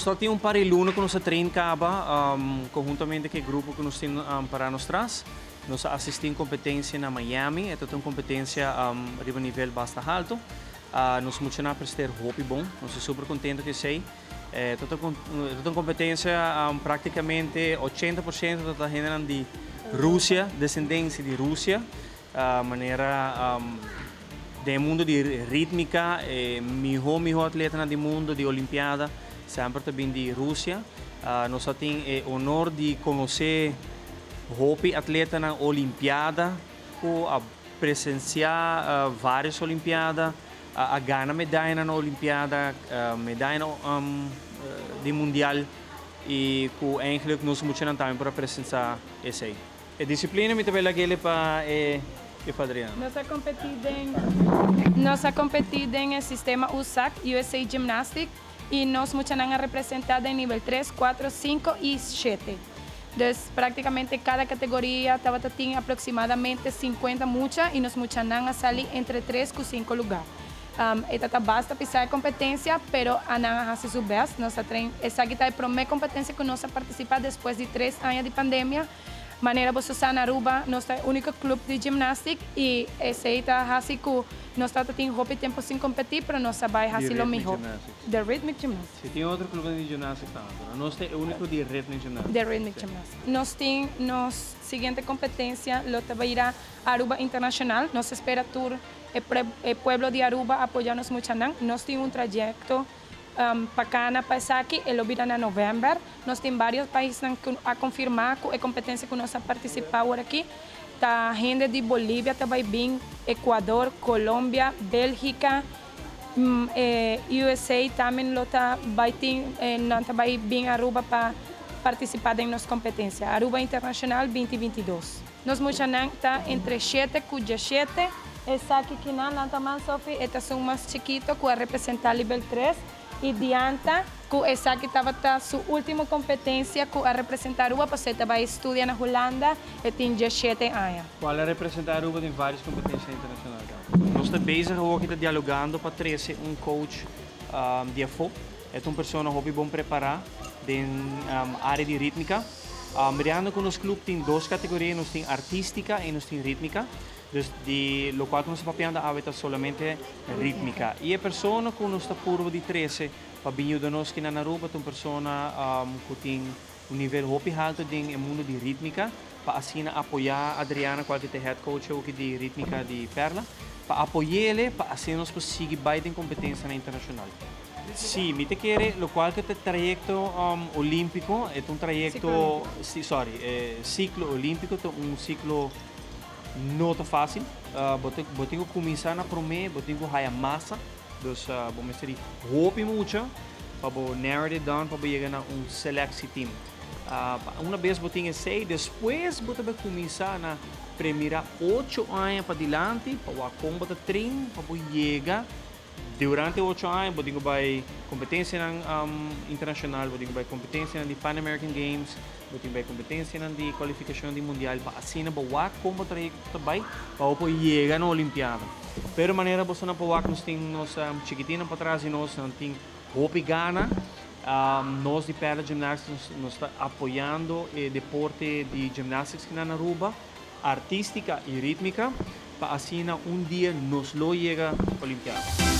Nos ta tin un par di luna ku nos a train kaba konhuntamente ku e grupo ku nos tin pará nos tras. Nos a asistí un kompetensia na Miami, e ta un kompetensia riba nivel basta haltu. Nos muchanan a prester hopi bon, nos ta super kontento ku esei. E ta un kompetensia praktikamente 80% ta hendenan di Rusia, desendensia di Rusia. Manera den e mundo di ritmica e miho miho atletanan di mundo di olimpiada semper ta bin di Rusia. Nos a tin e honor di conoce hopi atletanan olimpiada cu a presencia varios olimpiada, a gana medayanan na olimpiada, medayanan di mundial y cu eigenlijk nos muchanan tambe por a presencia esey. E disiplina mi ta bay lag'ele pa e Adriano. Nos a competi den Nos a competi den e sistema USAC, USA Gymnastic, y nos muchanan a representa den nivel tres, cuatro, cinco y shete. Dus practicamente cada categoria tabata tin aproximadamente 50 mucha y nos muchanan a sali entre tres cu cinco lugar. E ta ta basta pisa e competencia, pero anan a haci su best. Nos a train, esaki ta e prome competencia cu nos a participa despues di tres aña di pandemia. Manera boso sa na Aruba nos ta e unico club di gymnastic y esey ta haci cu nos tabata tin hopi tempo sin competi pero nos a bay haci lo miho. Di Rhythmic Gymnastics. Si tin otro clubnan di gymnastics tambe pero nos ta e unico di Rhythmic Gymnastics. Di Rhythmic Gymnastics. Nos tin nos siguiente competencia lo ta bay ra Aruba Internacional. Nos spera tur e pueblo di Aruba apoya nos muchanan. Nos tin un trayecto Pa cana pa esaki e lo bira na november. Nos tin varios paisnan cu a confirma cu e competencia cu nos a participa awor aki. Ta hende di Bolivia ta bay bin, Ecuador, Colombia, Belgica, USA tambe lo ta bay tin, nan ta bay bin Aruba pa participa den nos competencia. Aruba Internacional 2022. Nos muchanan ta entre shete cu diashete. Esaki kinan nan ta man Sophie, e ta esun mas chikito cu a representa Libel tres y Dianta cu esaki tabata su ultimo competencia cu a representa Aruba pasobra e ta bay studia na Hulanda, e tin 17 aña. Cual a representa Aruba den varios competencia internacional caba. Nos ta bezig awor ki ta dialogando pa trece un coach di afo. E ta un persona hopi bon prepara den area di ritmica. Mirando cu nos club tin dos categoria, nos tin artistica y nos tin ritmica. Dus di locual cu nos ta papiando awe ta solamente ritmica. Y e persona cu nos ta purba di trece pa bin yuda nos kinan na Aruba ta un persona cu tin un nivel hopi halto den e mundo di ritmica pa asina apoya Adriana cual cu ta e head coach awoki di ritmica di Perla pa apoyele pa asina nos por sigui bay den competencianan internacional. Sí, mi ta kere locual cu ta trayecto olimpico e ta un trayecto, sorry, e ciclo olimpico ta un ciclo No ta fácil. Bo ta bo tin ku kuminsá na promé, bo tin ku haya masa. Dus bo mester di hopi mucha pa bo narrow it down pa bo yega na un selectie team. Una bes bo tin esei, despues bo ta bai kuminsá na premirá ocho aña padilanti pa wak kon bo ta train pa bo yega. Durante ocho aña bo tin ku bai kompetensianan internashonal, bo tin ku bai kompetensianan di Pan American Games, bo tin ku bai kompetensianan di kualifikashon di mundial pa asina bo wak kon bo trayekto ta bai pa bo por yega na olimpiada. Pero manera boso nan por wak nos tin nos chikitinnan patras di nos, nan tin hopi gana. Nos di Perla Gymnastics nos ta apoyando e deporte di gymnastics kinan na Aruba. Artística y rítmica pa asina un dia nos lo yega Olimpiada.